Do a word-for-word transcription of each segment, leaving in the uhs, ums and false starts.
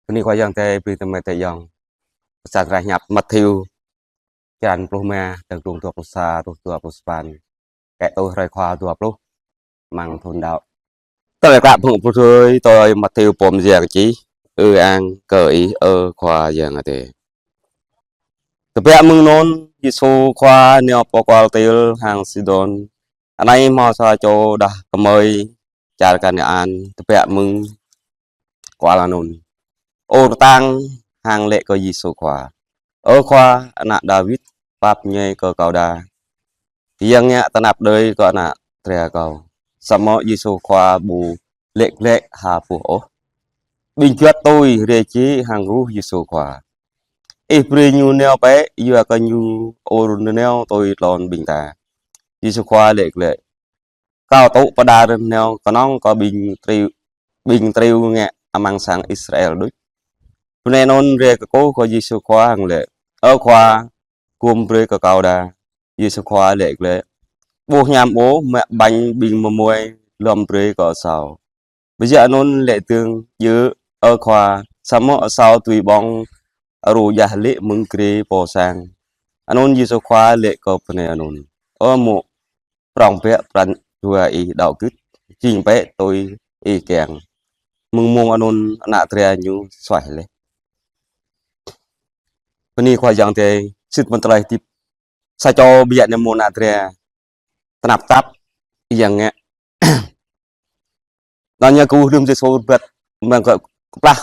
Bơni Khua Yang tơi, bơni tơmai tơyŏng. Pơsat rah ñăp Mattheo, črăn pluh rơma, tơdang glông dua pluh sa truh dua pluh sapăn. Kĕ tui hrơi Khua dua pluh, amăng thun đăo. Tơlơi klă phung pơtrơi, tui Mattheo pô mơyang čih. Ư-ang kơ Ih, ơ Khua Yang Adai. Tơbiă mơ̆ng anŭn, Yêsu Khua nao pơ kual Tir hăng Sidôn. Anai hmâo sa čô đah kơmơi čar Kanaan tơbiă mơ̆ng kual anŭn. Ur tang hăng laĭ kơ Yêsu Khua: Ơ Khua, ană Dawid, pap ñai kơ kâo đa. Yang Ngă tơnap đơi kơ ană dra kâo. Samơ̆ Yêsu Khua ƀu laĭ glaĭ ha boh ôh. Ƀing juăt tui rai jĕ hăng ruh Yêsu Khua. Ih brơi ñu nao bĕ, yua kơ ñu ur nanao tui tlôn ƀing ta. Yêsu Khua laĭ glaĭ: Kâo tŭ pơđar nanao kơnơ̆ng kơ ƀing triu, ƀing triu ngă amăng sang Israel đôč. Bơnai anŭn rai kơkuh kơ Yêsu Khua hăng laĭ: Ơ Khua, gum brơi kơ kâo đa. Yêsu Khua laĭ glaĭ: Ƀu hiam ôh mă ƀañ ƀing mơmuai lŏm brơi kơ asâo. Bơjă̱ anŭn laĭ dơ̆ng: Djơ̆, ơ Khua, samơ̆ asâo tui ƀơ̆ng aru djah lê̆ mơ̆ng grê pô sang. Anŭn Yêsu Khua laĭ kơ bơnai anŭn: Ơ mŏ, prŏng biă pran jua ih đăo gưt, jing bĕ tui ih kiăng. Mơ̆ng mông anŭn ană dra ñu suaih laih. Bơni Khua Yang tơi, sĭt mơ̆ng tơlơi hơdip sa čô bơjă̱ anai mơ̆ ană dra tơnap tap, Yang Ngă. Anŭn ñu kơ lơ̆m Yêsu rơbat amăng kơplah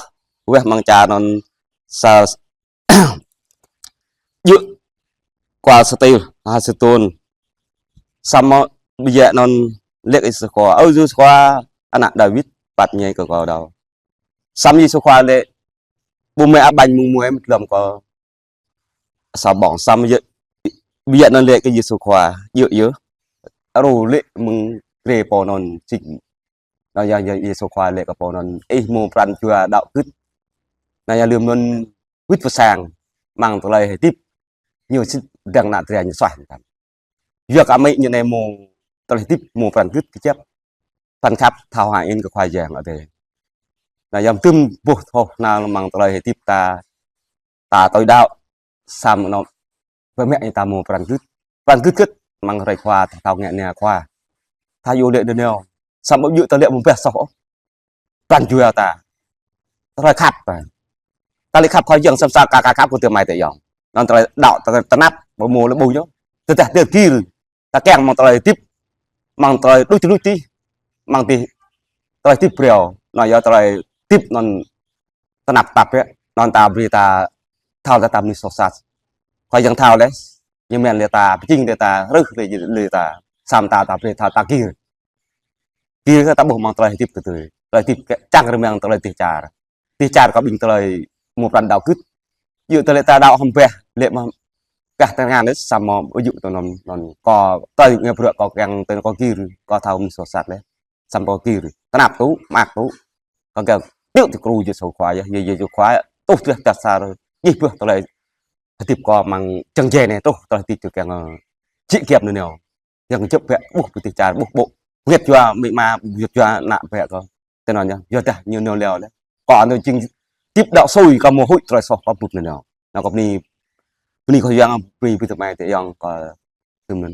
weh amăng čar anŭn sa djơ̆ kual Tir hăng Sidôn. Samơ̆ bơjă̱ anŭn laĭ kơ Yêsu Khua: Ơ Yêsu Khua, ană Dawid, pap ñai kơ kâo đa. Samơ̆ Yêsu Khua laĭ: Ƀu mă ƀañ mơmuai mơ̆t lŏm kơ asâo ƀơ̆ng. Samơ̆ bơjă̱ anŭn laĭ kơ Yêsu Khua: Djơ̆ yơh, aru lê̆ mơ̆ng grê pô anŭn jing. Anŭn yơh Yêsu Khua laĭ kơ pô anŭn: Ih mơ̆ pran jua đăo gưt. Anŭn yơh lơ̆m anŭn wĭt pơ sang amăng tơlơi hơdip ñu sĭt dơ̆ng ană dra ñu suaih mơ̆n. Yua kơ amĭ ñu anai mơ̆ tơlơi hơdip mơ̆ pran gưt kơjăp. Pran khăp thâo hơĭn kơ Khua Yang Adai. Anŭn yơh tơm boh thâo anŭn amăng tơlơi hơdip ta, ta tui đăo, samơ̆ anŭn pơmĕ ta mơ̆ pran gưt. Pran gưt gưt amăng hrơi Khua, ta thâo ngă anai Khua. Ta yua lĕ nanao. Samơ̆ ƀu djơ̆ ta lĕ mơ̆ ƀah soh ôh pran jua ta. Tơlơi khăp. Ta lĕ khăp Khua Yang, samơ̆ sa ka ka khăp kơ tơmai tơyŏng. Anŭn tơlơi đăo tơ-, tơnap, ƀu mơ̆ lĕ ƀu ñu. Tơdah ta gir, ta kiăng amăng tơlơi hơdip, amăng tơlơi đôč tơlơi tih, amăng tih tơlơi hơdip brơi. Anŭn yơh tơlơi hơdip anŭn tơnap tap yơh. Anŭn ta brơi ta thâo ta tơm mơnuih soh sat. Khua Yang thâo laih, ñu mơ̆n laih ta, pơjing laih ta, rơh laih, laih ta, samơ̆ ta, ta brơi thâo ta gir. Gir ta ƀuh amăng tơlơi hơdip tơdơi. Tơlơi hơdip kơ čang rơmang tơlơi dêh čar. Dêh čar kơ ƀing tơlơi mơ̆ pran đăo gưt. Yua tơlơi ta đăo hơm ƀah, lĕ mơ̆ kah tơngan laih samơ̆ ƀu djơ̆ tơ anŭn, anŭn. Kâo tơl ngă bruă kâo kiăng tơ kâo gir, kâo thâo mơnuih soh sat laih. Samơ̆ kâo gir. Tơnap tŭ, mă tŭ. Kâo kiăng tui tơkru Yêsu Khua yơh, yua Yêsu Khua tuh tơlơi ta sar. Djơ̆ ƀuh tơlơi hơdip kâo amăng jơnum djuai anai truh tơlơi hơdip kâo kiăng, ơ, jĕ giăm nanao. Yang jăp bĕ ƀuh pơ dêh čar ƀuh ƀô̆. Ngĕt jua amĭ ama, ngĕt jua ană bĕ kơ. Tơ anŭn yơh, yua dah ñu nao leo laih. Kâo anŭn jing hơdip đăo sui kâo mơ̆ huĭ tơlơi soh kâo bưp nanao. Anŭn kâo bơni, bơni Khua Yang, bơni ƀing tơmai tơyŏng kâo tơm anŭn.